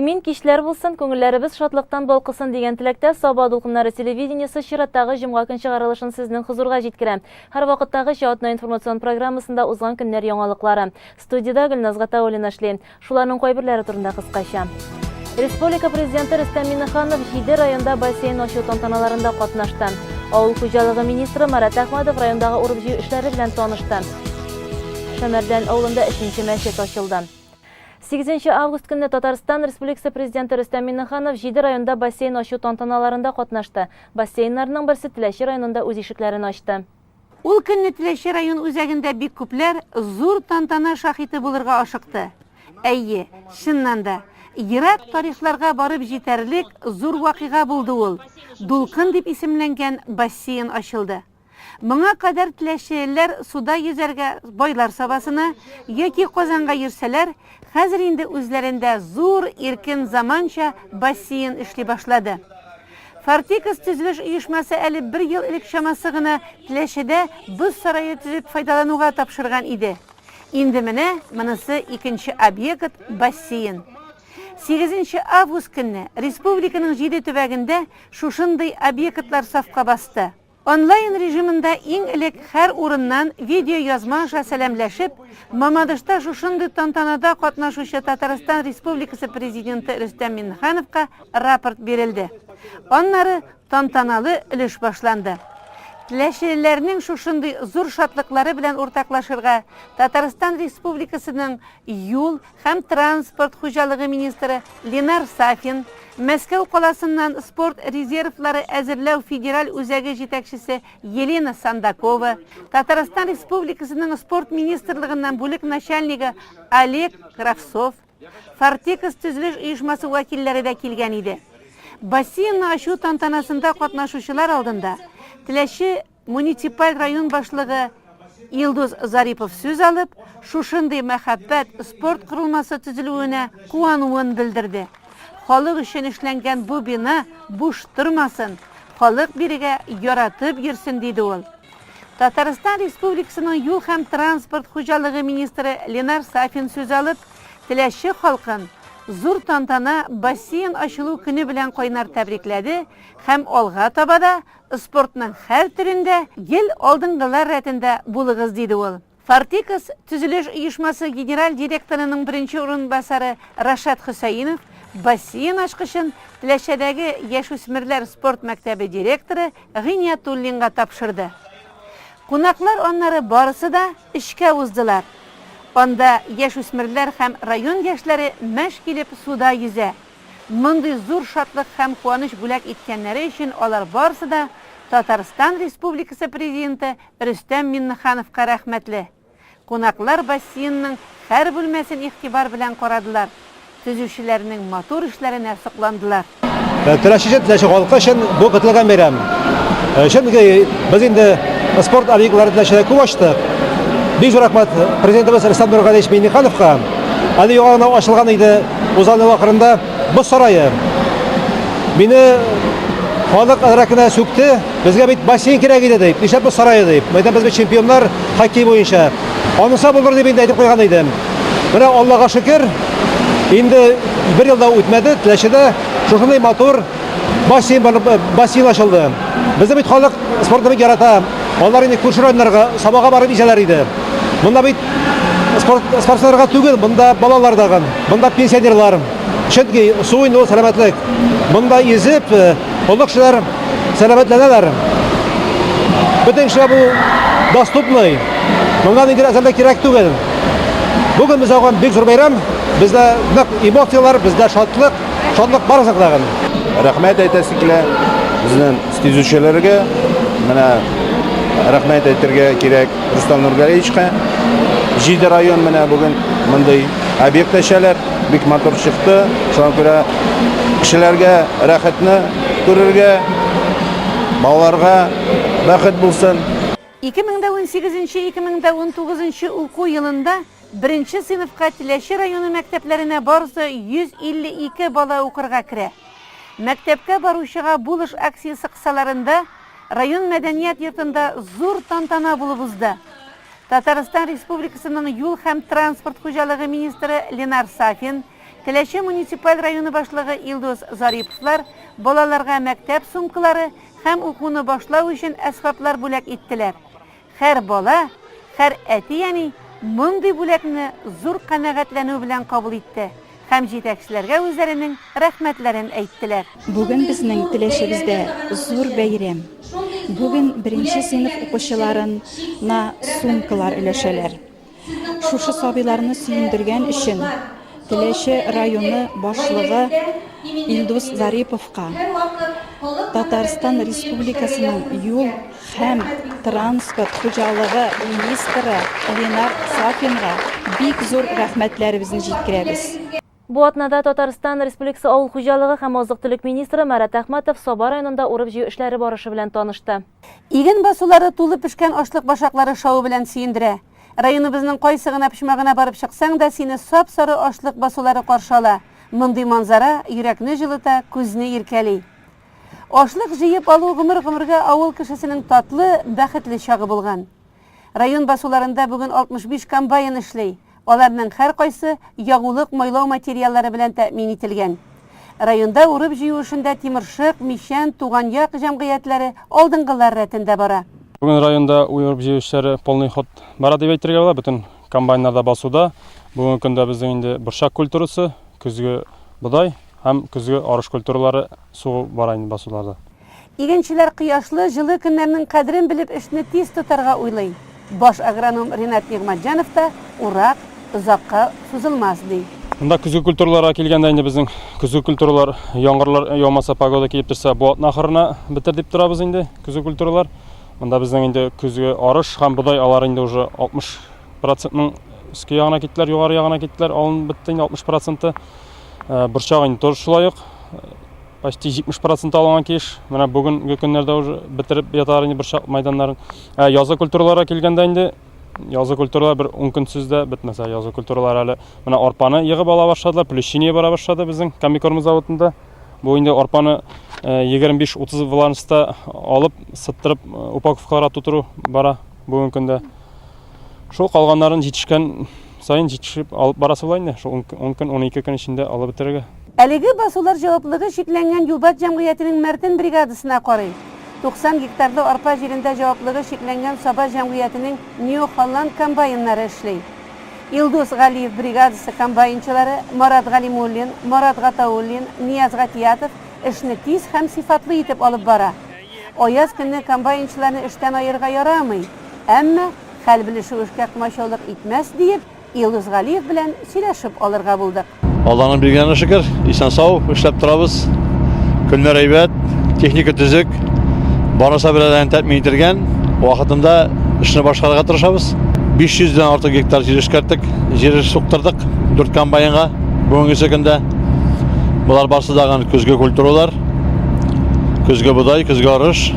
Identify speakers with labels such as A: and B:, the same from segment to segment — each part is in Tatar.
A: Имин кичләр булсын, күңелләребез шатлыктан балкысын дигән теләктә Саба дулкыннары телевидениесе чираттагы җомга көн чыгарылышын сезнең хозурга җиткерә. Һәрвакыттагыча атна информацион программасында узган көннәр яңалыклары. Студиядә Гөлназ Гатауллина эшли. Шуларның кайберләре турында кыскача. Республика Президенты Рөстәм Миннеханов җиде районда бассейн ачу тантаналарында катнашты. Авыл хуҗалыгы министры Марат Әхмәдов райондагы урып-җыю эшләре белән танышты. Шәмәрдән авылында өченче мәчет ачылды. 8 август көнне Татарстан Республикасы Президенты Рөстәм Миннеханов җиде районда бассейн ачу тантаналарында катнашты. Бассейннарның берсе Теләче районында үз ишекләрен ачты.
B: Ул көнне Теләче район үзәгендә бик күпләр зур тантана шаһиты булырга ашыкты. Әйе, чыннан да, ерак тарихларга барып җитәрлек зур вакыйга булды ул, Дулкын дип исемләнгән бассейн ачылды. Моңа кадәр теләчелеләр суда йөзәргә Байлар Сабасына яки Казанга йөрсәләр, хәзер инде үзләрендә зур, иркен, заманча бассейн эшли башлады. Фортекс төзелеш оешмасы әле бер ел элек чамасы гына Теләчедә боз сарае төзеп файдалануга тапшырган иде. Инде менә монысы икенче объект, бассейн. Сигезенче август көнне республиканың җиде төбәгендә шушындый объектлар сафка басты. Онлайн режимында иң элек һәр урыннан видеоязма аша сәламләшеп, Мамадышта шушындый тантанада катнашучы Татарстан Республикасы Президенты Рөстәм Миңнехановка рапорт бирелде. Аннары тантаналы өлеш башланды. Теләчелеләрнең шушындый зур шатлыклары белән уртаклашырга Татарстан Республикасының юл һәм транспорт хуҗалыгы министры Ленар Сафин, Мәскәү каласыннан спорт резервлары әзерләү федераль үзәге җитәкчесе Елена Сандакова, Татарстан Республикасының спорт министрлыгыннан бүлек начальнигы Олег Кравцов, Фортекс төзелеш оешмасы вәкилләре дә килгән иде. Бассейнны ачу тантанасында катнашучылар алдында Теләче Муниципаль район башлыгы Илдус Зарипов сүз алып, шушындый мәхәббәт спорт корылмасы төзелүенә куануын белдерде. Халык өчен эшләнгән бу бина буш тормасын, халык бирегә яратып йөрсен, диде ул. Татарстан Республикасының юл һәм транспорт хуҗалыгы министры Ленар Сафин сүз алып, Теләче халкын зур тантана бассейн ачылу көне белән кайнар тәбрикләде һәм алга таба да Спортның һәр төрендә гел алдынгылар рәтендә булыгыз, диде ул. Фортекс төзелеш оешмасы генераль директорының беренче урынбасары Рашат Хөсәенов бассейн ачкычын Теләчәдәге яшүсмерләр спорт мәктәбе директоры Гыйниятуллинга тапшырды. Кунаклар аннары барысы да эчкә уздылар. Анда яшүсмерләр һәм район яшьләре мәш килеп суда йөзә. Мондый зур шатлык һәм куаныч бүләк иткәннәре өчен алар барысы да Татарстан Республикасы Президенты Рөстәм Миңнехановка рәхмәтле. Кунаклар бассейнның һәр бүлмәсен игътибар белән карадылар, төзүчеләрнең матур эшләренә сокландылар.
C: Теләче өчен, Теләче халкы өчен бу көтелгән бәйрәм. Чөнки без инде спорт объектлары Теләчедә күп ачтык. Бик зур рәхмәт Президентыбыз Рөстәм Нургалиевич Миңнехановка. Әле яңа гына ачылган иде Узган ел ахырында боз сарае. Мине халык әзрәк кенә сүкте. Безгә бит бассейн кирәк иде дип. Нишләп боз сарае дип. Мәйдан без бит чемпионнар хоккей буенча. Анысы булыр дип инде әйтеп куйган идем. Менә Аллага шөкер, инде бер ел да үтмәде, Теләчедә шушындый матур бассейн бассейн ачылды. Безнең бит халык спортны бик ярата. Алар инде күрше районнарга, Сабага барып исәләр иде. Монда бит спорт спортчыларга түгел, монда балалар дагын, монда пенсионерлар. Чөнки су инде ул сәламәтлек. Монда изеп, э, олы кешеләр сәламәтләнәләр. Бөтен кешегә бу доступный. Монда ниндидер әзерлек кирәк түгел. Бүген без алган бик зур бәйрәм. Бездә нык эмоцияләр, бездә шатлык. Шатлык барысы тагын.
D: Рәхмәт әйтәсе килә безнең төзүчеләргә. Менә рәхмәт әйтергә кирәк Рөстәм Нургалиевичка. Җиде район менә бүген мондый объект ачалар. Бик матур чыкты. Шуңа күрә кешеләргә рәхәтне күрергә, балаларга бәхет булсын.
B: 2018-2019 уку елында Беренче сыйныфка Теләче районы мәктәпләренә барысы 152 бала укырга керә. Мәктәпкә баручыга булыш акциясе кысаларында район мәдәният йортында зур тантана булып узды. Татарстан Республикасының юл һәм транспорт хуҗалыгы министры Ленар Сафин, Теләче муниципаль районы башлыгы Илдус Зариповлар балаларга мәктәп сумкалары һәм укуны башлау өчен әсбаплар бүләк иттеләр. Һәр бала, һәр әти-әни мондый бүләкне зур канәгатьләнү белән кабул итте һәм җитәкчеләргә үзләренең рәхмәтләрен әйттеләр.
E: Бүген безнең Теләчебездә зур бәйрәм. Бүген беренче сыйныф укучыларына сумкалар өләшәләр. Шушы сабыйларны сөендергән өчен Теләче районы башлыгы Илдус Зариповка, Татарстан Республикасының юл һәм транспорт хуҗалыгы министры Ленар Сафинга бик зур рәхмәтләребезне җиткерәбез.
A: Бу атнада Татарстан Республикасы авыл хуҗалыгы һәм азык-төлек министры Марат Әхмәтов Саба районында урып-җыю эшләре барышы белән танышты.
B: Иген басулары тулы пешкән ашлык башаклары шавы белән сөендерә. Районыбызның кайсы гына почмагына барып чыксаң да, сине сап-сары ашлык басулары каршы ала. Мондый манзара йөрәкне җылыта, күзне иркәли. Ашлык җыеп алу гомер-гомергә авыл кешесенең татлы, бәхетле чагы булган. Район басуларында бүген 65 комбайн эшли. Аларның һәркайсы ягулык-майлау материаллары белән тәэмин ителгән. Районда урып-җыю эшендә Тимершык, Мичән, Туган як җәмгыятьләре алдынгылар рәтендә бара.
F: Бүген районда урып-җыю эшләре полный ход бара дип әйтергә була. Бөтен комбайннар да басуда. Бүгенге көндә безнең инде борчак культурасы, көзге бодай һәм көзге арыш культуралары сугу бара инде басуларда.
B: Игенчеләр кояшлы, җылы көннәрнең кадерен белеп эшне тиз тотарга уйлый. Баш агроном Ринат Нигъмәтҗанов та урак озакка сузылмас, ди.
F: Монда көзге культураларга килгәндә инде безнең көзге культуралар яңгырлар яумаса, погода килеп торса, бу атна ахырына бетер дип торабыз инде көзге культуралар. Монда безнең инде көзге арыш һәм бодай алар инде уже 60 процентның өске ягына киттеләр, югары ягына киттеләр, алынып бетте инде 60 проценты. Борчак инде тоже шулай ук. Почти 70 процент алынган килеш. Менә бүгенге көннәрдә уже бетереп яталар инде борчак майданнарын. Ә язгы культураларга килгәндә инде язгы культуралар бер 10 көнсез дә бетмәсә, язгы культуралар әле менә арпаны егып ала башладылар, плющение бара башлады безнең комбикорм заводында. Бу инде арпаны 25-30 влажностьта алып, сыттырып, упаковкаларга тутыру бара бүгенге көндә. Шул калганнарын җитешкән саен җитешеп алып барасы була инде. Шул 10 көн, 12 көн эчендә алып бетерергә.
B: Әлеге басулар җаваплыгы чикләнгән Юлбат җәмгыятенең Мәртен бригадасына карый. 90 гектарлы арпа җирендә җаваплыгы чикләнгән Саба җәмгыятенең Нью-Холланд комбайннары эшли. Илдус Галиев бригадасы комбайнчылары Марат Галимуллин, Марат Гатауллин, Нияз Гатиятов эшне тиз һәм сыйфатлы итеп алып бара. Аяз көнне комбайнчыларны эштән аерырга ярамый, әмма хәл белешү эшкә комачаулык итмәс, диеп, Илдус Галиев белән сөйләшеп алырга булдык.
G: Алланың биргәненә шөкер, исән-сау эшләп торабыз. Көннәр әйбәт, техника төзек, барысы белән тәэмин ителгән. Вакытында эшне башкарырга тырышабыз. 500 дән артык гектар җир эшкәрттек, җир суктырдык 4 комбайнга бүгенге көндә. Болар барысы да көзге культуралар. Көзге бодай, көзге арыш.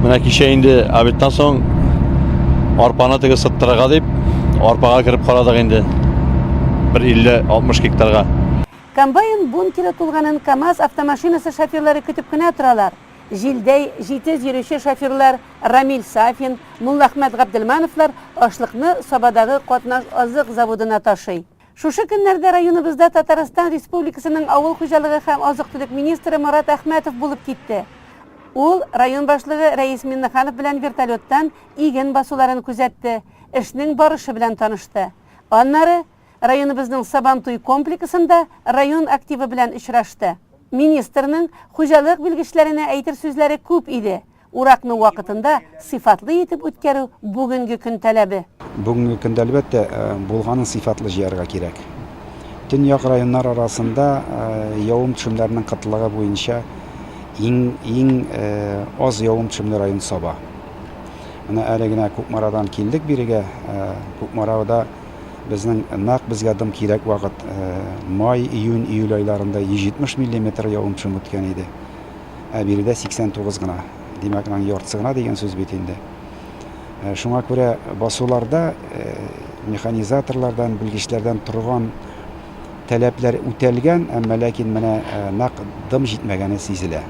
G: Менә кичә инде обедтан соң арпаны теге сыттырырга дип, арпага кереп карадык инде. Бер 50-60 гектарга.
B: Комбайн бункеры тулганын КАМАЗ автомашинасы шоферлары көтеп кенә торалар. Җилдәй җитез йөрүче шоферлар Рамил Сафин, Муллахмәт Габделмановлар ашлыкны Сабадагы катнаш азык заводына ташый. Шушы көннәрдә районыбызда Татарстан Республикасының авыл хуҗалыгы һәм азык-төлек министры Марат Әхмәтов булып китте. Ул район башлыгы Рәис Миннеханов белән вертолеттан иген басуларын күзәтте, эшнең барышы белән танышты. Аннары районыбызның Сабантуй комплексында район активы белән очрашты. Министрның хуҗалык белгечләренә әйтер сүзләре күп иде. Уракны вакытында, сыйфатлы итеп үткәрү бүгенге көн таләбе.
H: Бүгенге көндә, әлбәттә, булганын сыйфатлы җыярга кирәк. Төньяк районнар арасында явым-төшемнәрнең кытлыгы буенча иң, иң аз явым-төшемле район Саба. Менә әле генә Кукмарадан килдек бирегә. Кукмарада безнең нәкъ безгә дым кирәк вакыт, май, июнь, июль айларында 170 миллиметр явым-төшем үткән иде. Ә биредә 89 гына. Димәк, аның яртысы гына дигән сүз бит инде. Э, шуңа күрә басуларда э, механизаторлардан, белгечләрдән торган таләпләр үтәлгән, әмма ләкин менә э, нәкъ дым җитмәгәне сизелә.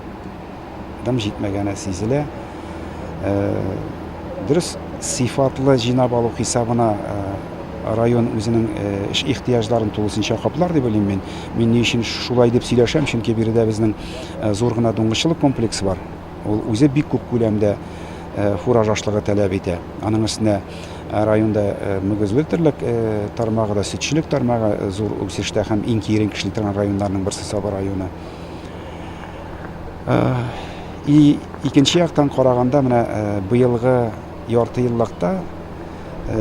H: Дым җитмәгәне сизелә. Дөрес, сыйфатлы җыйнап алу хисабына. район үзенең эш ихтыяҗларын тулысынча каплар дип уйлыйм мин. Мин ни өчен шулай дип сөйләшәм, чөнки биредә безнең зур гына дуңгызчылык комплексы бар. Ул үзе бик күп күләмдә фураж ашлыгы таләп итә. Аның өстенә районда мөгезле терлек тармагы да, сөтчелек тармагы зур үсештә һәм иң киеренке эшли торган районнарның берсе Саба районы. И икенче яктан караганда, менә быелгы ярты еллыкта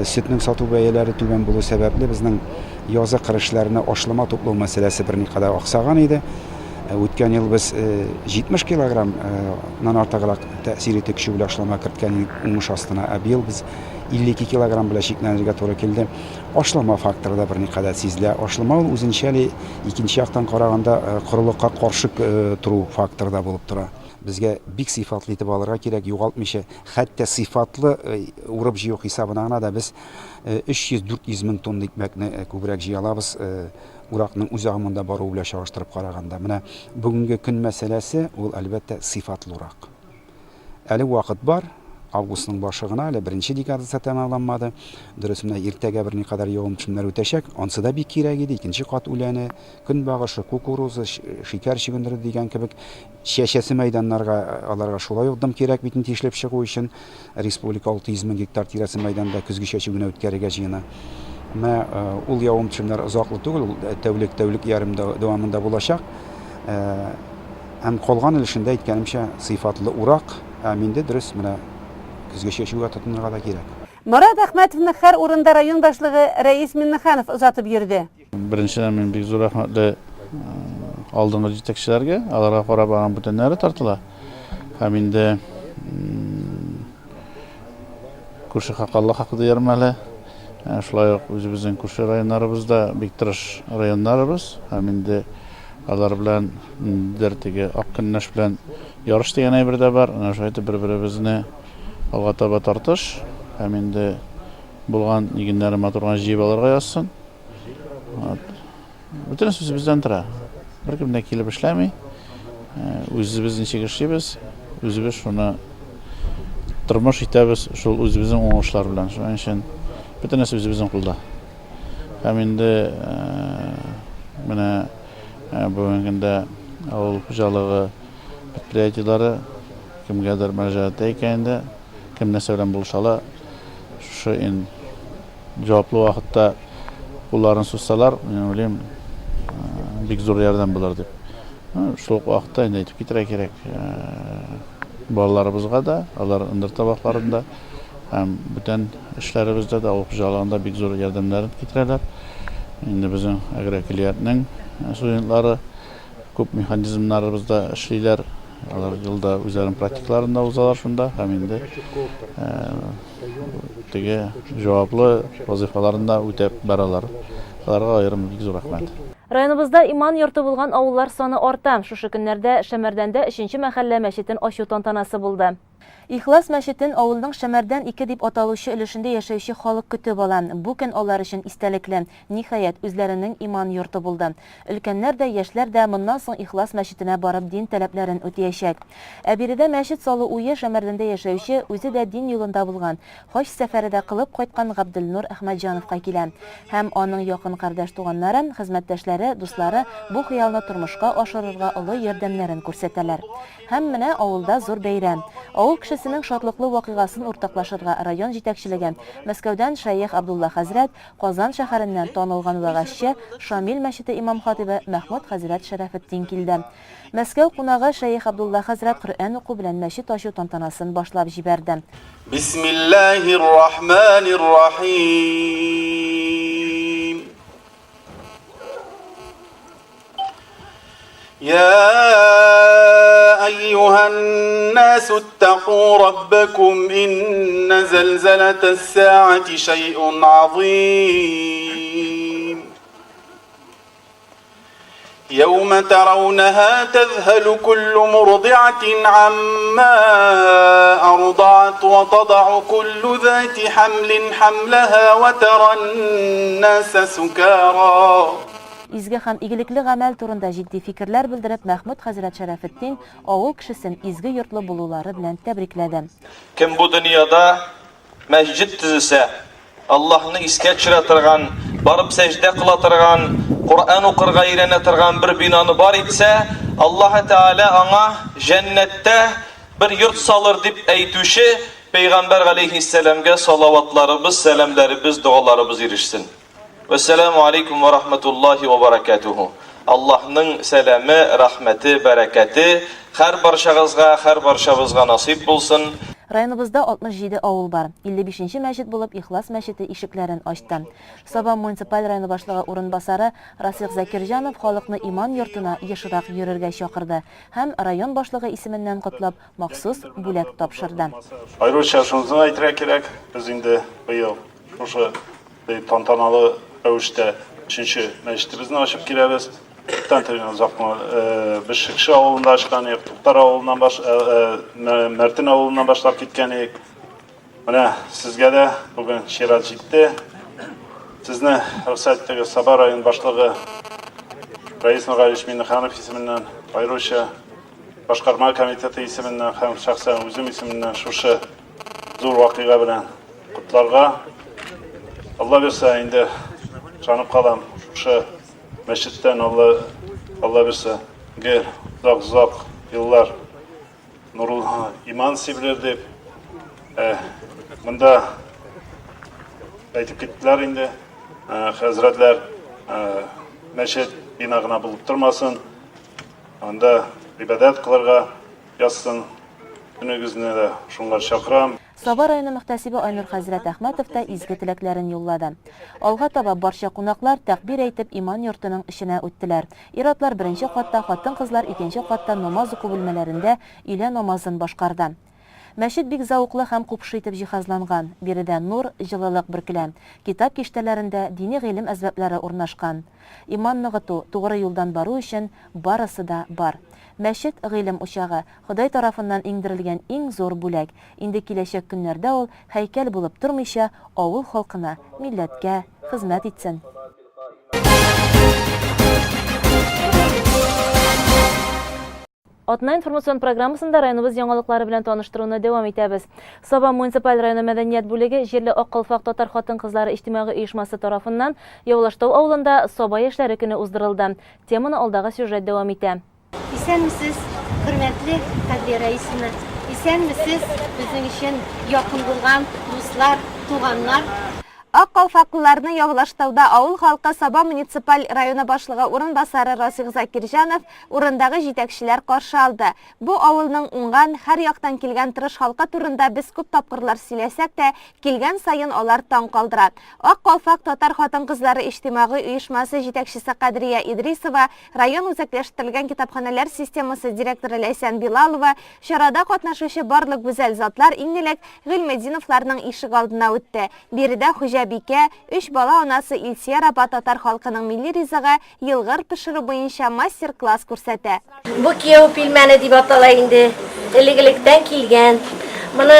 H: сөтнең сату бәяләре түбән булу сәбәпле безнең язы кыр эшләренә ашлама туплау мәсьәләсе берникадәр аксаган иде. Үткән ел без 70 килограммнан артыграк тәэсир итү көче белән ашлама керткән идек уңыш астына, ә быел без 52 килограмм белән чикләнергә туры килде. Ашлама факторы да берникадәр сизелә. Ашлама ул үзенчә әле икенче яктан караганда корылыкка каршы тору факторы да булып тора. Безгә бик сыйфатлы итеп алырга кирәк, югалтмыйча, хәтта сыйфатлы урып-җыю хисабына гына да без 300-400 мең тонна икмәкне күбрәк җыя алабыз, уракның үз агымында баруы белән чагыштырып караганда. Менә бүгенге көн мәсьәләсе ул, әлбәттә, сыйфатлы урак. Әле вакыт бар, августның башы гына, әле беренче декадасы тәмамланмады. Дөрес, менә иртәгә берникадәр явым-төшемнәр үтәчәк, ансы да бик кирәк иде, икенче кат үләне, көнбагышы, кукуруза, шикәр чөгендере дигән кебек чәчәсе мәйданнарга аларга шулай ук дым кирәк бит инде тишелеп чыгу өчен. Республика 600 мең гектар тирәсе мәйданда көзге чәчү генә үткәрергә җыена. Менә ул явым-төшемнәр озаклы түгел, ул тәүлек, тәүлек ярым дәвамында булачак. Һәм калган өлешендә, әйткәнемчә, сыйфатлы урак, һәм инде дөрес, менә көзге чәчүгә тотынырга да кирәк.
B: Марат Әхмәтовны һәр урында район башлыгы Рәис Миннеханов озатып йөрде.
I: Беренчедән, мин бик зур рәхмәтле алдынгы җитәкчеләргә, аларга карап аның бүтәннәре тартыла. Һәм инде күрше хакы Алла хакы диярмен әле. Шулай ук үзебезнең күрше районнарыбыз да бик тырыш районнарыбыз. Һәм инде алар белән ниндидер теге ак көнләш белән ярыш дигән әйбер дә бар. Менә шулай итеп бер-беребезне алга таба тартыш. Һәм инде булган игеннәрне матур гына җыеп алырга язсын. Вот. Бөтенесе үзебездән тора. Беркем дә килеп эшләми. Э, үзебез ничек эшлибез, үзебез шуны тормыш итәбез, шул үзебезнең уңышлар белән. Шуның өчен бөтенесе үзебезнең кулда. Һәм инде э, менә э, бүгенге көндә авыл хуҗалыгы предприятиеләре кемгәдер мөрәҗәгать итә икән инде, кем нәрсә белән булыша ала, шушы ин җаваплы вакытта кулларын сузсалар, мин уйлыйм, бик зур ярдәм булыр дип. Шул ук вакытта инде әйтеп китәргә кирәк, балаларыбызга да, алар ындыр табакларында һәм бүтән эшләребездә дә, авыл хуҗалыгында бик зур ярдәмнәрен китерәләр. Инде безнең агрокөллиятнең студентлары күп механизмнарыбызда эшлиләр. Алар елда үзләренең практикаларын да узалар шунда һәм инде теге җаваплы вазыйфаларын да үтәп баралар. Аларга аерым бик зур рәхмәт.
A: Районыбызда иман йорты булган авыллар саны арта. Шушы көннәрдә Шәмәрдәндә өченче мәхәллә мәчетен ачу тантанасы булды. Ихлас мәчетен авылның Шәмәрдән 2 дип аталучы өлешендә яшәүче халык көтеп ала. Бу көн алар өчен истәлекле. Ниһаять, үзләренең иман йорты булды. Өлкәннәр дә, яшьләр дә моннан соң Ихлас мәчетенә барып дин таләпләрен үтиячәк. Ә биредә мәчет салу уе Шәмәрдәндә яшәүче, үзе дә дин юлында булган, хаҗ сәфәре дә кылып кайткан Габделнур Әхмәтҗановка килә. Һәм аның якын кардәш туганнары, хезмәттәшләре, дуслары бу хыялны тормышка ашырырга олы ярдәмнәрен күрсәтәләр. Һәм менә авылда зур бәйрәм. Авыл кешесенең шатлыклы вакыйгасын уртаклашырга район җитәкчелеге, Мәскәүдән шәех Абдулла хәзрәт, Казан шәһәреннән танылган вәгазьче, Шамил мәчете имам-хатыйбы Мәхмүт хәзрәт Шәрәфетдин килде. Мәскәү кунагы шәех Абдулла хәзрәт Коръән уку белән мәчет ачу тантанасын башлап җибәрде.
J: Бисмиллаһир рахманир рахим. يا أيها الناس اتقوا ربكم إن زلزلة الساعة شيء عظيم يوم ترونها تذهل كل مرضعة عما أرضعت وتضع كل ذات حمل حملها وترى الناس سكارى
A: Изге һәм игелекле гамәл турында җитди фикерләр белдереп, Мәхмүт хәзрәт Шәрәфетдин авыл кешесен изге йортлы булулары белән тәбрикләде.
K: Кем бу дөньяда мәсҗид төзесә, Аллаһны искә төшерә торган, барып сәҗдә кыла торган, Коръән укырга өйрәнә торган бер бинаны бар итсә, Аллаһы Тәгалә аңа җәннәттә бер йорт салыр дип әйтүче Пәйгамбәр галәйһиссәламгә салаватларыбыз, сәламләребез, догаларыбыз ирешсен. Вәссәламү алейкум вә рахматуллаһи вә баракатуху. Аллаһның сәламе, рәхмәте, бәрәкәте һәр барчагызга, һәр барчабызга насыйп булсын.
A: Районыбызда 67 авыл бар. 55 нче мәчет булып Ихлас мәчете ишекләрен ачты. Саба муниципаль районы башлыгы урынбасары Расих Закирҗанов халыкны иман йортына ешрак йөрергә чакырды һәм район башлыгы исеменнән котлап, махсус бүләк тапшырды.
L: Аеруча шунысын әйтергә кирәк, без инде быел шушы тантаналы рәвештә өченче мәчетебезне ачып киләбез. Күптән түгел озакмы без Шекше авылында ачкан идек, Туктар авылыннан баш, Мәртен авылыннан башлап киткән идек. Менә сезгә дә бүген чират җитте. Сезне рөхсәт итегез, Саба район башлыгы Раис Нургалиевич Миннеханов исеменнән, аеруча башкарма комитеты исеменнән һәм шәхсән үзем исеменнән шушы зур вакыйга белән котларга. Алла бирсә, инде ышанып калам, шушы мәчеттән Алла, Алла бирсә, гел озак-озак еллар нурул иман сибелер дип. Э, монда әйтеп киттеләр инде, э, хәзрәтләр, э, мәчет бина гына булып тормасын, анда гыйбадәт кылырга язсын. Көнегезне дә шуңа чакырам.
A: Саба районы мөхтәсибе Айнур хәзрәт Әхмәтов та изге теләкләрен юллады. Алга таба барча кунаклар тәкъбир әйтеп иман йортының эченә үттеләр. Ир-атлар беренче катта, хатын-кызлар икенче катта намаз уку бүлмәләрендә өйлә намазын башкарды. Мәчет бик зәвыклы һәм купшы итеп җиһазланган. Биредә нур, җылылык бөркелә. Китап киштәләрендә дини гыйлем әсбаплары урнашкан. Иман ныгыту, тугры юлдан бару өчен барысы да бар. Мәчет, гыйлем учагы, Ходай тарафыннан иңдерелгән иң зур бүләк. Инде киләчәк көннәрдә ул, һәйкәл булып тормыйча, авыл халкына, милләткә хезмәт итсен. Атна информацион программасында районыбыз яңалыклары белән таныштыруны дәвам итәбез. Саба муниципаль районы мәдәният бүлеге җирле Ак калфак татар хатын-кызлары иҗтимагый оешмасы тарафыннан Явлаштау авылында Саба яшьләре көне уздырылды. Теманы алдагы сюжет дәвам итә.
M: Исәнмесез, хөрмәтле Кадрия Раисовна! Исәнмесез, безнең өчен якын булган дуслар, туганнар!
N: Ак калфаклыларны Явлаштауда авыл халкы Саба муниципаль районы башлыгы урынбасары Расих Закирҗанов, урындагы җитәкчеләр каршы алды. Бу авылның уңган, һәр яктан килгән тырыш халкы турында без күп тапкырлар сөйләсәк тә, килгән саен алар таң калдыра. Ак калфак татар хатын-кызлары иҗтимагый оешмасы җитәкчесе Кадрия Идрисова, Район үзәкләштерелгән китапханәләр системасы директоры Ләйсән Билалова, чарада катнашучы барлык гүзәл затлар иң элек Гыйльметдиновларның ишегалдына үтте. Биредә хуҗабикә, өч бала анасы Илсөяр апа татар халкының милли ризыгы, елгыр пешерү буенча мастер-класс күрсәтә.
M: Бу кияү пилмәне дип атала инде. Элек-электән килгән. Моны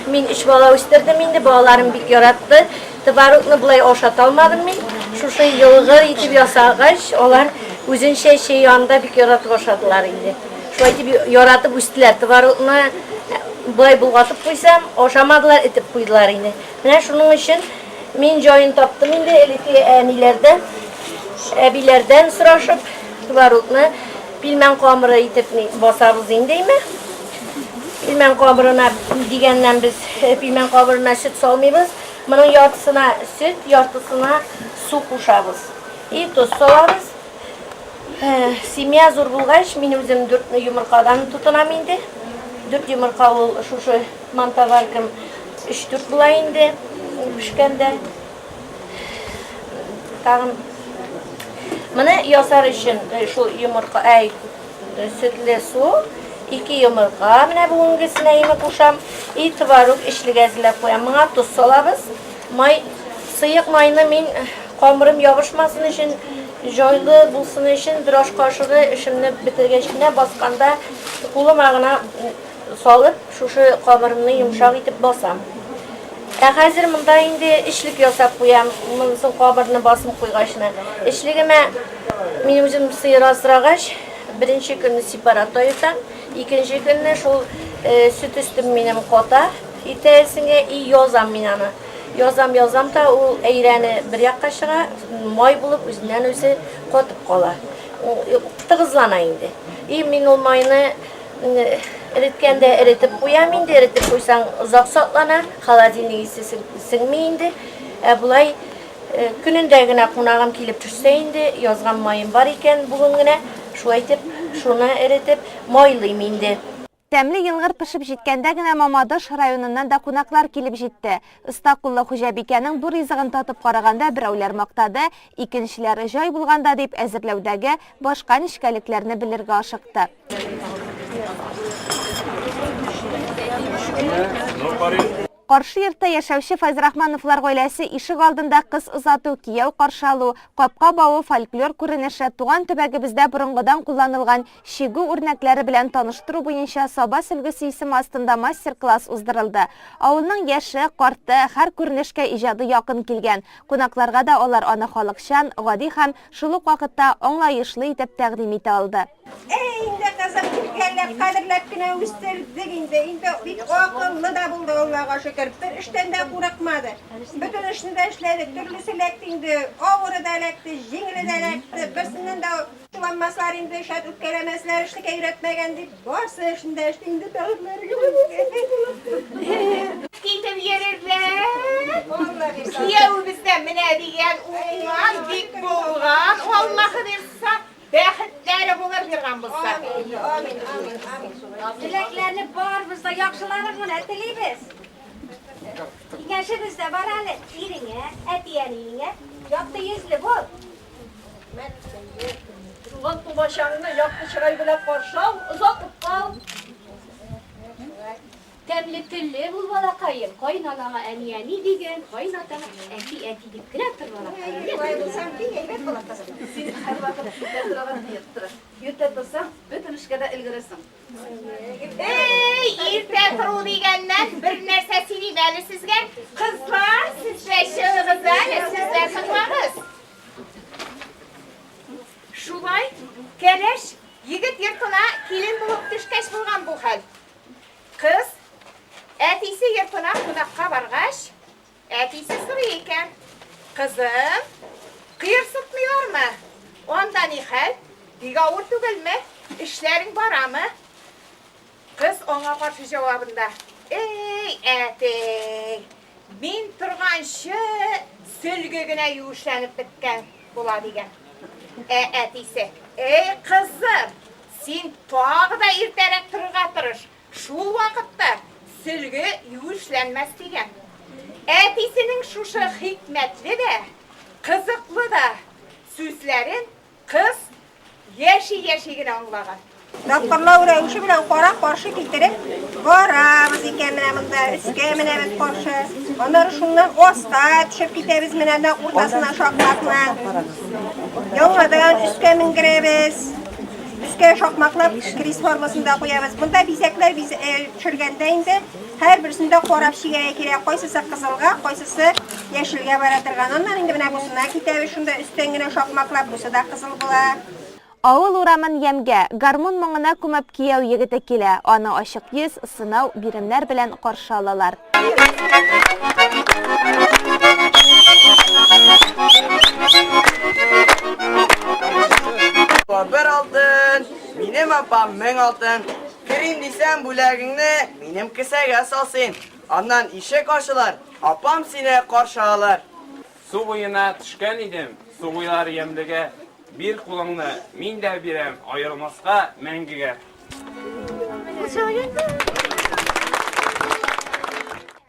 M: мин өч бала үстердем инде, балаларым бик яратты. Творогны болай ашата алмадым мин. Шушы елгыр итеп ясагач, алар үзенчә чәй янында бик яратып ашадылар инде. Шулай итеп яратып үстеләр. Творогны болай болгатып куйсам, ашамадылар, этеп куйдылар инде. Менә шуның өчен мин җаен таптым инде элекке әниләрдән, әбиләрдән сорашып, творогны пилмән камыры итеп басабыз инде, әйме? Пилмән камырына дигәннән без пилмән камырына сөт салмыйбыз. Моның яртысына сөт, яртысына су кушабыз. И тоз салабыз. Семья зур булгач, мин үзем дүрт йомыркадан тотынам инде. Дүрт йомырка ул шушы мантоваркам өч-дүрт була инде пешкәндә. Тагын моны ясар өчен шул йомырка, әй, Сөтле су, ике йомырка, менә бүгенгесенә име кушам. И творог эчлек әзерләп куям. Моңа тоз салабыз. Май, сыек майны мин камырым ябышмасын өчен, җайлы булсын өчен бер аш кашыгы эшемне бетергәч кенә басканда кулыма гына салып, шушы камырымны йомшак итеп басам. Ә хәзер монда инде эчлек ясап куям. Монысын камырны басым куйгачны. Эчлегемә мин үзем сыер асрагач, беренче көнне сепарат аертам, икенче көнне шул сөт өстем минем ката иртәгесенгә и язам мин аны. Язам, язам та ул әйрәне бер якка чыга, май булып үзеннән-үзе катып кала. Тыгызлана инде. И мин ул майны эреткәндә эретеп куям инде, эретеп куйсаң озак саклана, холодильник исе сеңми инде. Ә болай көнендә генә кунагым килеп төшсә инде, язган маем бар икән бүген генә, шулай итеп шуны эретеп майлыйм инде.
N: Тәмле елгыр пешеп җиткәндә генә Мамадыш районыннан да кунаклар килеп җитте. Оста куллы хуҗабикәнең бу ризыгын татып караганда берәүләр мактады, икенчеләре җай булганда дип әзерләүдәге башка нечкәлекләрне белергә ашыкты. Каршы йортта яшәүче Файзрахмановлар гаиләсе ишек алдында кыз озату, кияү каршы алу, капка бавы фольклор күренеше, туган төбәгебездә борынгыдан кулланылган чигү үрнәкләре белән таныштыру буенча Саба сөлгесе исеме астында мастер-класс уздырылды. Авылның яше, карты, һәр күренешкә иҗады якын килгән. Кунакларга да алар аны халыкчан, гади һәм, шул ук вакытта, аңлаешлы итеп тәкъдим итә алды.
O: Әй, инде кызым, иркәләп, кадерләп кенә үстердек инде. Инде бик акыллы да булды, Аллага шөкер. Бер эштән дә курыкмады. Бөтен эшне дә эшләде. Төрлесе эләкте инде. Авыры да эләкте, җиңеле дә эләкте. Берсеннән дә ачуланмаслар инде, шәт үпкәләмәсләр, эшлекә өйрәтмәгән дип. Барсы эшне дә эшли инде, бәгырьләре генә булсын.
P: Китеп йөрерләр. Кияүебез дә менә дигән уңган, бик булган, Аллаһы бирса. Бәхетләре булыр биргән булса.
O: Амин, амин, амин, амин.
Q: Теләкләрне барыбыз да яхшыларын гына телибез. Киңәшебез дә бар әле, иреңә, әти-әниеңә якты йөзле бул.
R: Туган тумачаңны якты чырай белән каршы ал, озатып кал.
Q: Тәмле телле бул, балакаем, кайнанаңа әни-әни диген, кайнатаңа әти-әти дип кенә тор, балакаем.
O: Шулай булсаң, бик әйбәт була, кызым.
R: Син һәрвакыт иртә торырга тырыш. Иртә торсаң, бөтен эшкә дә өлгерәсең.
P: Эй, иртә тору дигәннән, бер нәрсә сөйлим әле сезгә. Кызлар, сез дә чыгыгыз әле, сез дә тыңлагыз. Шулай, кәләш егет йортына килен булып төшкәч булган бу хәл. Кыз, әтисе йортына кунакка баргач, әтисе сорый икән, Кызым, кыерсытмыйлармы? Анда ни хәл? Бик авыр түгелме? Эшләрең барамы? Кыз аңа каршы җавабында, Эй, әтей, мин торганчы сөлге генә юешләнеп беткән була, дигән. Ә әтисе, Эй, кызым, Син тагы да иртәрәк торырга тырыш, шул вакытта сөлге юешләнмәс, дигән. Әтисенең шушы хикмәтле дә, кызыклы да сүзләрен кыз яши-яши генә аңлаган.
O: Тапкырлау рәвеше белән кара-каршы китереп барабыз икән менә монда, өскә менәбез каршы, аннары шуннан аска төшеп китәбез менә нәкъ уртасына шакмакның. Яңадан өскә менгерәбез. Өскә шакмаклап крест формасында куябыз. Монда бизәкләр биз, э, төшергәндә инде һәрберсендә карап чигәргә кирәк. Кайсысы кызылга, кайсысы яшелгә бара торган. Аннан инде менә бусына китәбез. Шунда өстән генә шакмаклап, бусы да кызыл була.
N: Авыл урамын ямьгә, гармун моңына күмеп кияү егете килә. Аны ачык йөз, сынау, биремнәр белән каршы алалар.
S: Бер алтын, минем апам 1000 алтын. Керим дисәң бүләгеңне минем кесәгә сал син. Аннан ишек ачылыр, апам сине каршы алыр.
T: Су буена төшкән идем, су буйлары ямьлегә. Бир кулыңны, мин дә бирәм, аерылмаска мәңгегә.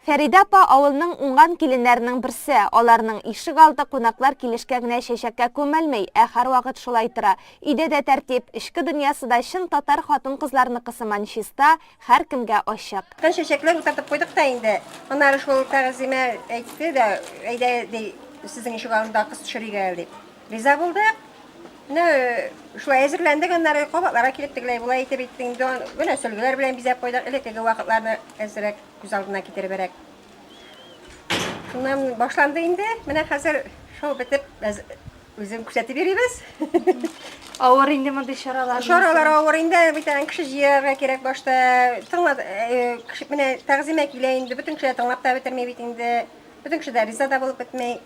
N: Фәридә апа авылның уңган киленнәренең берсе. Аларның ишек алды кунаклар килешкә генә чәчәккә күмелми, ә һәрвакыт шулай тора. Өйдә дә тәртип, эчке дөньясы да чын татар хатын-кызларыныкы сыман чиста, һәркемгә ачык.
O: Тын чәчәкләр утыртып куйдык та инде. Аннары шул Тәгъзимә әйтте дә, әйдә, ди, сезнең ишек алдында кыз төшерик әле, дип. Риза булдык. Менә шулай әзерләндек, аннары кабатларга килеп тегеләй болай итеп әйттек инде. Менә сөлгеләр белән бизәп куйдык, элеккеге вакытларны әзрәк күз алдына китеребрәк. Шуннан башланды инде. Менә хәзер шоу бетеп, үзен күрсәтеп йөрибез.
Q: Авыр инде мондый чаралар.
O: Чаралар авыр инде, бит аның кеше җыярга кирәк башта. Тыңла, кеше менә Тәгъзимә килә инде, бөтен кеше тыңлап та бетерми бит инде. Бөтен кеше дә риза да булып бетми.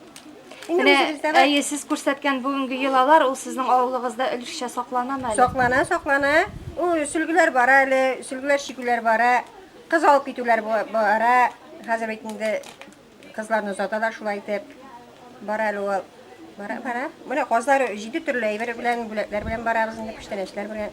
O: Инде
U: Менә,
O: үзебездә бар.
U: әйе, сез күрсәткән бүгенге йолалар, ул сезнең авылыгызда өлешчә сакланамы әле?
O: Саклана, саклана. Ул сөлгеләр бара әле, сөлгеләр чигүләр бара. Кыз алып китүләр бара. Хәзер бит инде кызларны озаталар шулай итеп. Бара әле ул. Бара, бара. Менә казлар җиде төрле әйбер белән, бүләкләр белән барабыз инде, күчтәнәчләр белән.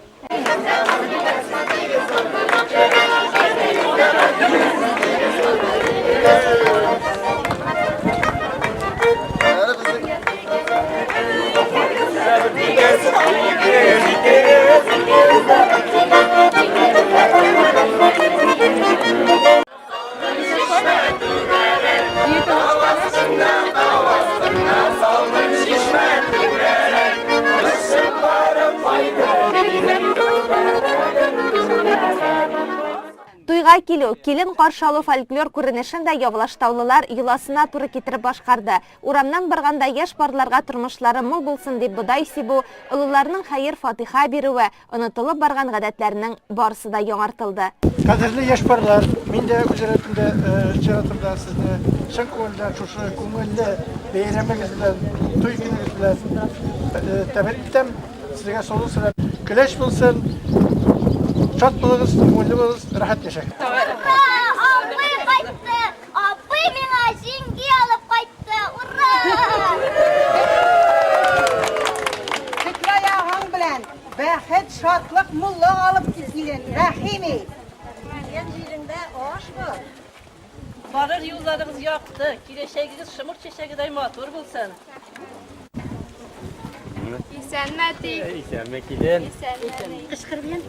N: Туйга килү, килен каршы алу фольклор күренешен дә явлаштаулылар йоласына туры китереп башкарды. Урамнан барганда яшь парларга тормышлары мул булсын дип бодай сибү, олыларның хәер-фатыйха бирүе, Онытылып барган гадәтләрнең барысы да яңартылды.
V: Кадерле яшь парлар, мин дә үз рәтемдә, чиратымда сезне чын күңелдән шушы күңелле бәйрәмегез белән, туй көнегез белән тәбрик итәм. Сезгә саулык сәламәт, көләч булсын, шат булыгыз, күңелле булыгыз, рәхәт яшәгез.
W: Ура! Абый кайтты! Абый миңа җиңги алып кайтты! Ура!
B: Көтле аягың белән бәхет, шатлык, муллык алып кил, килен, рәхим ит.
X: Килгән җиреңдә аш бул.
Y: Барыр юлларыгыз якты, киләчәгегез шомырт чәчәгедәй матур булсын.
N: Исәнме, әти?
Z: Исәнме, килен.
N: Исәнме.
X: Кычкырып ен.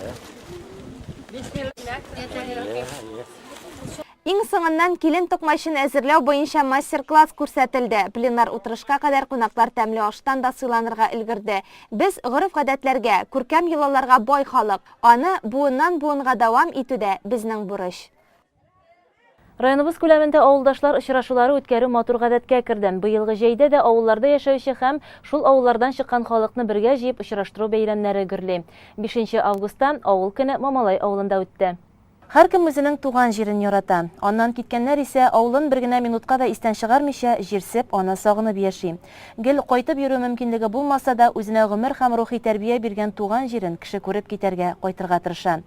N: Иң соңыннан килен токмачын әзерләү буенча мастер-класс күрсәтелде. Пленар утырышка кадәр кунаклар тәмле аштан да сыйланырга өлгерде. Без гореф-гадәтләргә, күркәм йолаларга бай халык. Аны буыннан-буынга дәвам итү дә безнең бурыч.
A: Районыбыз күләмендә авылдашлар очрашулары үткәрү матур гадәткә керде. Быелгы җәйдә дә авылларда яшәүче һәм шул авыллардан чыккан халыкны бергә җыеп очраштыру бәйрәмнәре гөрли. Бишенче августта Авыл көне Мамалай авылында үтте. Һәркем үзенең туган җирен ярата. Аннан киткәннәр исә, авылын бер генә минутка да истән чыгармыйча, җирсеп, аны сагынып яши. Гел кайтып йөрү мөмкинлеге булмаса да, үзенә гомер һәм рухи тәрбия биргән туган җирен кеше күреп китәргә, кайтырга тырыша.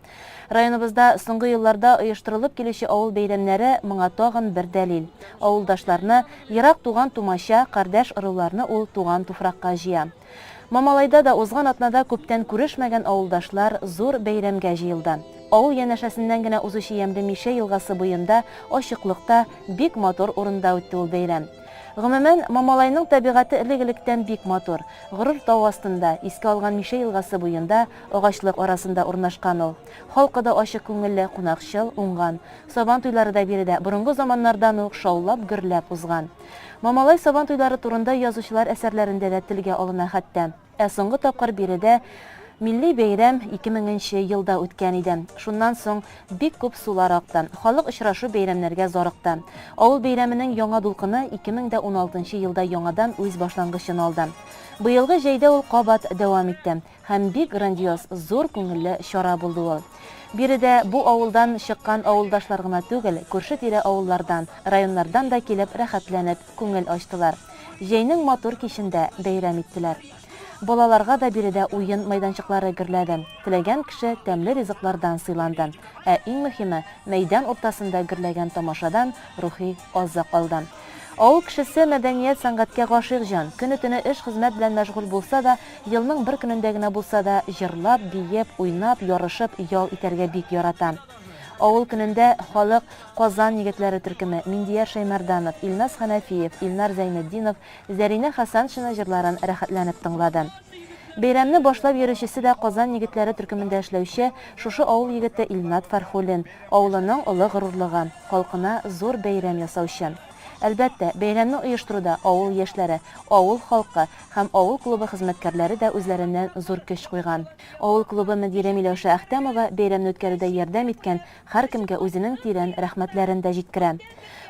A: Районыбызда соңгы елларда оештырылып килүче авыл бәйрәмнәре моңа тагын бер дәлил. Авылдашларны, ерак туган-тумача, кардәш-ыруларны ул туган туфракка җыя. Мамалайда да узган атнада күптән күрешмәгән авылдашлар зур бәйрәмгә җыелды. Авыл янәшәсеннән генә узучы ямьле Мишә елгасы буенда, ачыклыкта, бик матур урында үтте ул бәйрәм. Гомумән, Мамалайның табигате элек-электән бик матур. Горур тау астында, искә алган Мишә елгасы буенда, агачлык арасында урнашкан ул. Халкы да ачык күңелле, кунакчыл, уңган. Сабан туйлары да биредә борынгы заманнардан ук шаулап-гөрләп узган. Мамалай Сабан туйлары турында язучылар әсәрләрендә дә телгә алына хәтта. Ә соңгы тапкыр биредә милли бәйрәм 2000 нче елда үткән иде. Шуннан соң бик күп сулар акты. Халык очрашу-бәйрәмнәргә зарыкты. Авыл бәйрәменең яңа дулкыны 2016 нчы елда яңадан үз башлангычын алды. Быелгы җәйдә ул кабат дәвам итте. Һәм бик грандиоз, зур күңелле чара булды ул. Биредә бу авылдан чыккан авылдашлар гына түгел, күрше-тирә авыллардан, районнардан да килеп рәхәтләнеп күңел ачтылар. Җәйнең матур кичен дә бәйрәм иттеләр. Балаларга да биредә уен мәйданчыклары гөрләде. Теләгән кеше тәмле ризыклардан сыйланды. Ә иң мөһиме, мәйдан уртасында гөрләгән тамашадан рухи азык алды. Авыл кешесе мәдәният-сәнгатькә гашыйк җан. Көне-төне эш-хезмәт белән мәшгуль булса да, елның бер көнендә генә булса да, җырлап, биеп, уйнап, ярышып ял итәргә бик ярата. Авыл көнендә халык Казан егетләре төркеме, Миндияр Шәймәрданов, Илназ Хәнәфиев, Илнар Зәйнетдинов, Зәринә Хәсәншина җырларын рәхәтләнеп тыңлады. Бәйрәмне башлап йөрүчесе дә Казан егетләре төркемендә эшләүче шушы авыл егете Илнат Фәрхуллин, авылының олы горурлыгы, халкына зур бәйрәм ясаучы. Әлбәттә, бәйрәмне оештыруда авыл яшьләре, авыл халкы һәм авыл клубы хезмәткәрләре дә үзләреннән зур көч куйган. Авыл клубы мөдире Миләүшә Әхтәмова бәйрәмне үткәрүдә ярдәм иткән һәркемгә үзенең тирән рәхмәтләрен дә җиткерә.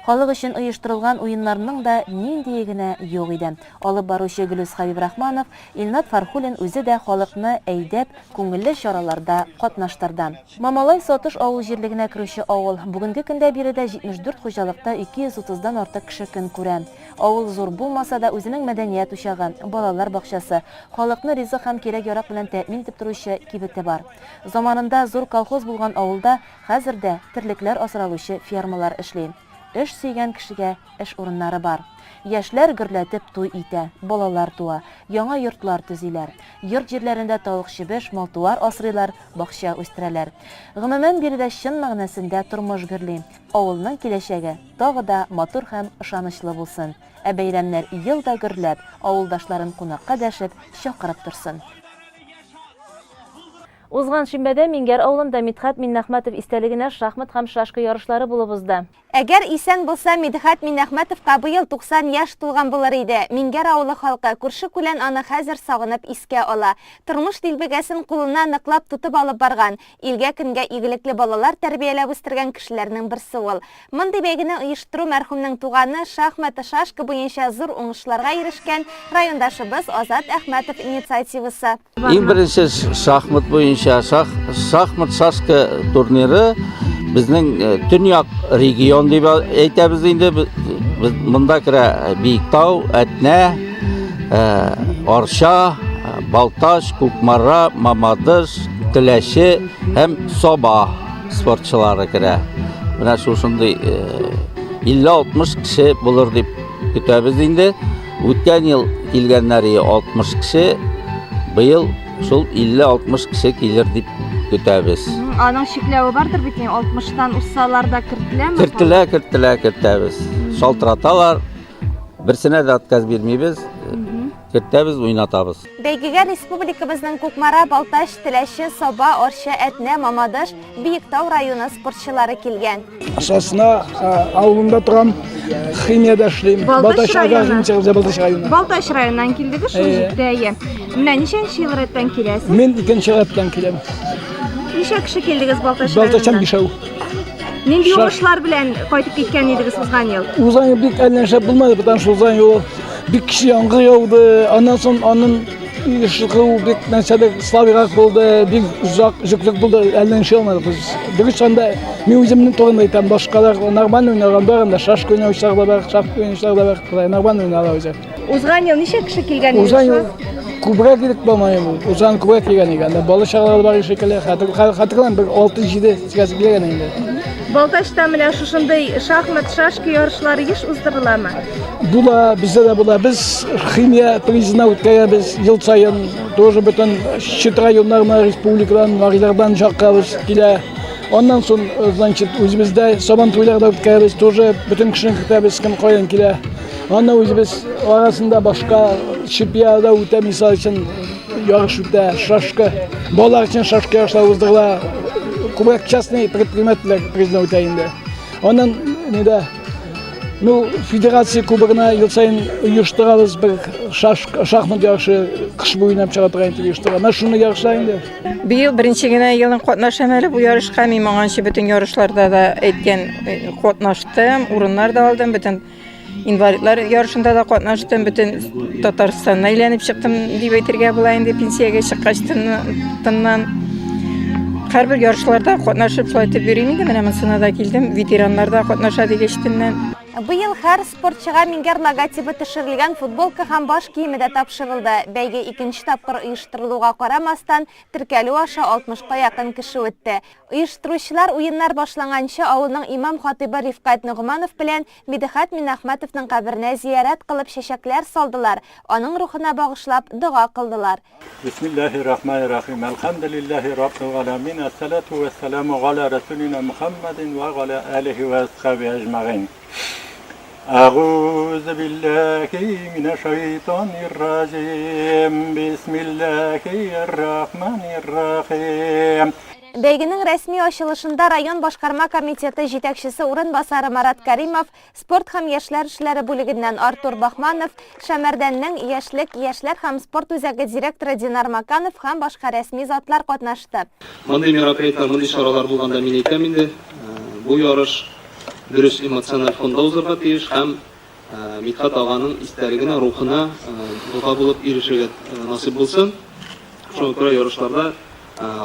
A: Халык өчен оештырылган уеннарның да ниндие генә юк иде. Алып баручы Гөлүс Хәбибрахманов, Илнат Фәрхуллин үзе дә халыкны әйдәп, күңелле чараларда катнаштырды. Мамалай Сатыш авыл җирлегенә керүче авыл. Бүгенге көндә биредә 74 хуҗалыкта 230 дан артык кеше көн күрә. Авыл зур булмаса да, үзенең мәдәният учагы, балалар бакчасы, халыкны ризык һәм кирәк-ярак белән тәэмин итеп торучы кибете бар. Заманында зур колхоз булган авылда хәзер дә терлекләр асралучы фермалар эшли. Эш сөйгән кешегә эш урыннары бар. Яшьләр гөрләтеп туй итә, балалар туа, яңа йортлар төзиләр. Йорт-җирләрендә тавык-чебеш, мал-туар асрыйлар, бакча үстерәләр. Гомумән, биредә чын мәгънәсендә тормыш гөрли. Авылның киләчәге тагы да матур һәм ышанычлы булсын, ә бәйрәмнәр ел да гөрләп, авылдашларын кунакка дәшеп, чакырып торсын. Узган шимбәдә Миңгәр авылында Мидхәт Миннәхмәтов истәлегенә шахмат һәм шашка ярышлары булып узды.
N: Әгәр исән булса, Мидхәт Миннәхмәтовка быел 90 яшь тулган булыр иде. Миңгәр авылы халкы, күрше-күлән аны хәзер сагынып искә ала. Тормыш дилбегәсен кулына ныклап тотып алып барган, илгә-көнгә игелекле балалар тәрбияләп үстергән кешеләрнең берсе ул. Мондый бәйгене оештыру мәрхүмнең туганы, шахмат, шашка буенча зур уңышларга ирешкән райондашыбыз Азат Әхмәтов инициативасы.
C: Иң беренче шахмат буенча шах, шахмат шашка турниры безнең э, төньяк регион дип әйтәбез инде. Без монда керә э, Биектау, Әтнә, э, Арча, Балтач, Кукмара, Мамадыш, Теләче һәм Саба спортчылары керә. Менә шушындый 50-60 кеше булыр дип көтәбез инде. Үткән ел килгәннәре 60 кеше, быел шул 50-60 кеше килер дип көтәбез.
U: Аның чикләве бардыр бит инде, 60-тан узсалар да кертеләме?
C: Кертелә, кертелә, кертәбез. Шалтыраталар, берсенә дә отказ бирмибез. Кертәбез, уйнатабыз.
N: Бәйгегә республикабызның Кукмара, Балтач, Теләче, Саба, Арча, Әтнә, Мамадыш, Биектау районы спортчылары килгән.
V: Сосна авылында торам, химиядә эшлим.
U: Балтач районы.
V: Балтач районы.
U: Балтач районыннан килдегез, шул җирдә, әйе. Менә ничәнче ел рәттән киләсез?
V: Мин икенче рәттән киләм.
U: Ничә кеше килдегез Балтач районыннан?
V: Балтачтан бишәү.
U: Нинди уңышлар белән кайтып киткән идегез узган ел?
V: Узган ел бик әллә нәрсә булмады, потому что узган ел бик кеше яңгыр яуды, аннан соң аның чыгу бик нәрсәдер слабыйрак булды, бик озак җөклек булды, әллә ничә алмадык без. Дөрес анда мин үземнең турында әйтәм, башкалар нормально уйнаган бар, анда шашка уйнаучылар да бар, шахмат уйнаучылар да бар, шулай нормально уйналар үзе.
U: Узган ел ничә кеше килгән иде?
V: Узган ел күбрәк идек, по-моему. Узган күбрәк килгән иде. Анда бала чагалар бар шикелле. Хәтерләмим, бер 6-7 тирәсе килгән инде.
U: Балтачта менә шушындый шахмат, шашка ярышлары еш уздырыламы?
V: Була, бездә дә була. Без химия призына үткәрәбез ел саен. Тоже бөтен чит районнарына, республикадан, марилардан чакырабыз, килә. Аннан соң, значит, үзебездә сабан туйлары да үткәрәбез, тоже бөтен кешене кертәбез, кем каян килә. Анда үзебез арасында башка чемпионат үтә, мисал өчен, ярыш үтә, шашка. Балалар өчен шашка ярышлар уздырыла. Күбрәк частный предпринимательләр призына үтә инде. Аннан нидә, ну, федерация кубогына ел саен оештырабыз бер шашка, шахмат ярышы, кыш буена чыга торган итеп оештыра. Менә шуны ярышлар инде.
D: Быел беренче генә елын катнашам әле бу ярышка. Мин моңанчы бөтен ярышларда да әйткән катнаштым, урыннар да алдым, бөтен Инвалидлар ярышында да катнаштым, бөтен Татарстанны әйләнеп чыктым дип әйтергә була инде пенсиягә чыккач тыннан. Һәрбер ярышларда катнашып шулай итеп йөрим инде, менә монысына да килдем, ветераннар да катнаша дигәч төннән.
N: Быел һәр спортчыга Миңгәр логотибы төшерелгән футболка һәм баш киеме дә тапшырылды. Бәйге икенче тапкыр оештырылуга карамастан, теркәлү аша 60 ка якын кеше үтте. Оештыручылар уеннар башланганчы авылның имам-хатыйбы Рифкать Ногманов белән Мидхәт Миннәхмәтовның каберенә зиярәт кылып чәчәкләр салдылар, аның рухына багышлап дога кылдылар.
E: Бисмиллаһи рахмани рахим. Әлхәмдүлиллаһи раббил галәмин. Әссәләтү вәссәламү галә рәсүлинә Мухәммәдин вә галә әлихи вә әсхәби әҗмәгыйн. Әгузе билләһи минәш-шайтанир раҗим. Бисмиллаһир рахманир рахим.
N: Бәйгенең рәсми ачылышында район башкарма комитеты җитәкчесе урынбасары Марат Кәримов, спорт һәм яшьләр эшләре бүлегеннән Артур Баһманов, Шәмәрдәннең Яшьлек, яшьләр һәм спорт үзәге директоры Динар Маканов һәм башка рәсми затлар катнашты.
F: Мондый мероприятиеләр, мондый чаралар булганда мин әйтәм инде, бу ярыш.
K: дөрес эмоциональ фонда узарга тиеш һәм Мидхәт аганың истәлегенә, рухына дога булып ирешергә насыйп булсын. Шуңа күрә ярышларда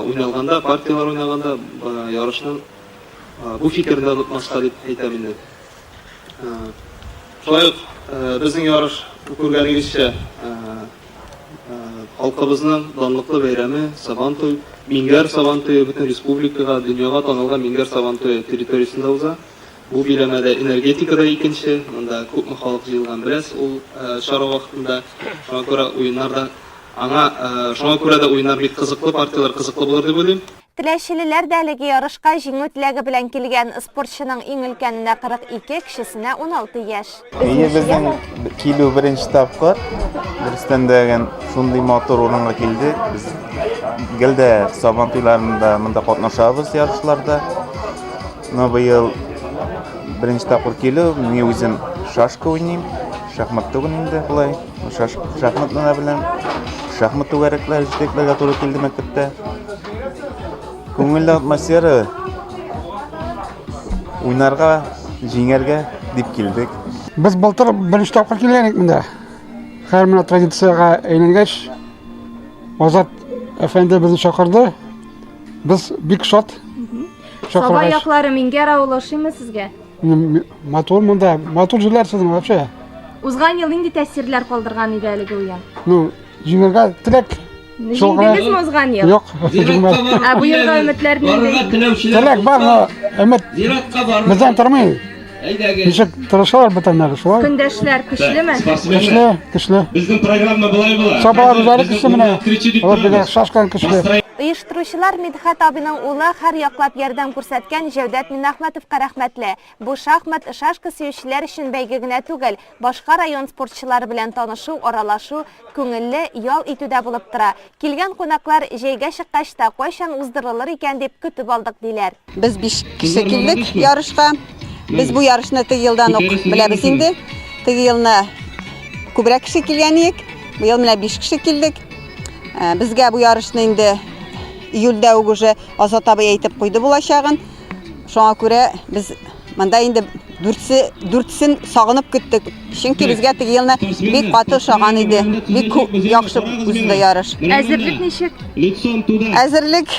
K: уйналганда, партияләр уйнаганда ярышның бу фикерен дә онытмаска дип әйтәм инде. Шулай ук безнең ярыш, күргәнегезчә, халкыбызның данлыклы бәйрәме Сабантуй, Миңгәр Сабантуе бөтен республикага, дөньяга танылган Миңгәр Сабантуе территориясендә уза. Бу биләмәдә энергетика да икенче, монда күпме халык җыелган беләсез ул чара вакытында. Шуңа күрә уеннар да аңа, шуңа күрә дә уеннар бик кызыклы, партияләр кызыклы булыр дип уйлыйм.
N: Теләчелеләр дә әлеге ярышка җиңү теләге белән килгән. Спортчының иң өлкәненә 42, кечесенә 16 яшь.
F: Әйе, безнең килү беренче тапкыр. Дөрестән дә, шундый матур урынга килдек. Без гел дә Сабан туйларында монда катнашабыз ярышларда. Но быел беренче тапкыр килү, мин үзем шашка уйныйм. Шахмат түгел инде болай. Шаш, шахматны да беләм. Шахмат түгәрәкләре җитәкләргә туры килде мәктәптә. Күңелле атмосфера. Уйнарга, җиңәргә дип килдек.
V: Без былтыр беренче тапкыр килгән идек монда. Хәзер менә традициягә әйләнгәч, Азат әфәнде безне чакырды. Без бик шат.
U: Саба яклары Миңгәр авылы ошыймы сезгә?
V: Матур монда, матур җирләр сезнең вообще.
U: Узган ел нинди тәэсирләр калдырган иде әлеге уен?
V: Ну, җиңәргә теләк.
U: Җиңдегезме узган ел?
V: Юк, җиңмәдек.
U: Ә бу елга өметләр нинди?
V: Теләк бар, но өмет бездән тормый. Ничек тырышалар бөтеннәре, шулай.
U: Көндәшләр көчлеме?
V: Көчле, көчле.
G: Безнең программа болай була.
V: Сабалар үзләре көчле менә. Алар бигрәк шашкан көчле.
N: Оештыручылар Мидхәт абыйның улы, һәр яклап ярдәм күрсәткән Җәүдәт Миннәхмәтовка рәхмәтле. Бу шахмат, шашка сөючеләр өчен бәйге генә түгел, башка район спортчылары белән танышу, аралашу, күңелле ял итү дә булып тора. Килгән кунаклар җәйгә чыккач та кайчан уздырылыр икән дип көтеп алдык, диләр.
H: Без биш кеше килдек ярышка. Без бу ярышны теге елдан ук беләбез инде. Теге елны күбрәк кеше килгән идек. Быел менә биш кеше килдек. Э, безгә бу ярышны инде июльдә үк уже Азат абый әйтеп куйды булачагын. Шуңа күрә без монда инде дүртсе, дүртсен сагынып көттек. Чөнки безгә теге елны бик каты ошаган иде. Бик яхшы узды ярыш.
U: Әзерлек ничек?
H: Әзерлек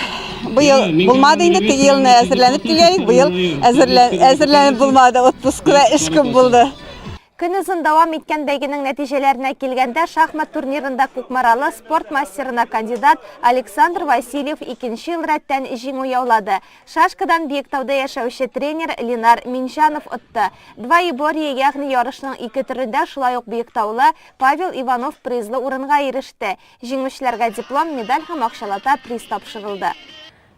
H: быел булмады инде, теге елны әзерләнеп килгән идек, быел әзерләнеп булмады. Отпускта эш күп булды.
N: Көнозын дәвам иткән бәйгенең нәтиҗәләренә килгәндә, шахмат турнирында Кукмаралы спорт мастерына кандидат Александр Васильев икенче ел рәттән җиңү яулады. Шашкадан Биектауда яшәүче тренер Ленар Минҗанов отты. Двоеборье, ягъни ярышның ике төрендә шулай ук биектаулы Павел Иванов призлы урынга иреште. Җиңүчеләргә диплом, медаль һәм акчалата приз тапшырылды.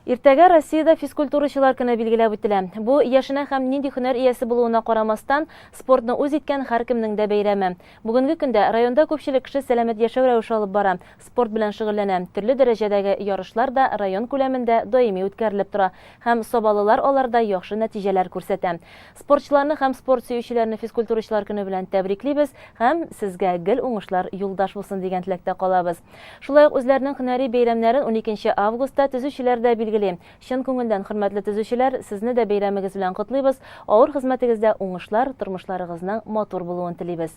A: Иртәгә Россиядә физкультурачылар көне билгеләп үтелә. Бу, яшенә һәм нинди һөнәр иясе булуына карамастан, спортны үз иткән һәркемнең дә бәйрәме. Бүгенге көндә районда күпчелек кеше сәламәт яшәү рәвеше алып бара, спорт белән шөгыльләнә. Төрле дәрәҗәдәге ярышлар да район күләмендә даими үткәрелеп тора һәм сабалылар аларда яхшы нәтиҗәләр күрсәтә. Спортчыларны һәм спорт сөючеләрне физкультурачылар көне белән тәбриклибез һәм сезгә гел уңышлар юлдаш булсын дигән теләктә калабыз. Шулай ук үзләренең һөнәри бәйрәмнәрен уникенче августта төзүчеләр дә билгели. Чын күңелдән, хөрмәтле төзүчеләр, сезне дә бәйрәмегез белән котлыйбыз, авыр хезмәтегездә уңышлар, тормышларыгызның матур булуын телибез.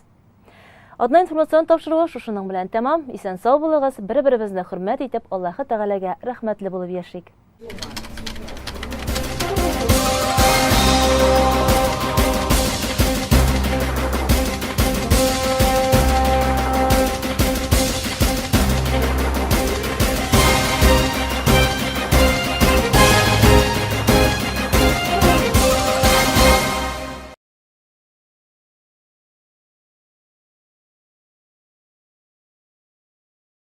A: Атна информацион тапшыруы шушының белән тәмам. Исән-сау булыгыз, бер-беребезне хөрмәт итеп, Аллаһы Тәгаләгә рәхмәтле булып яшик.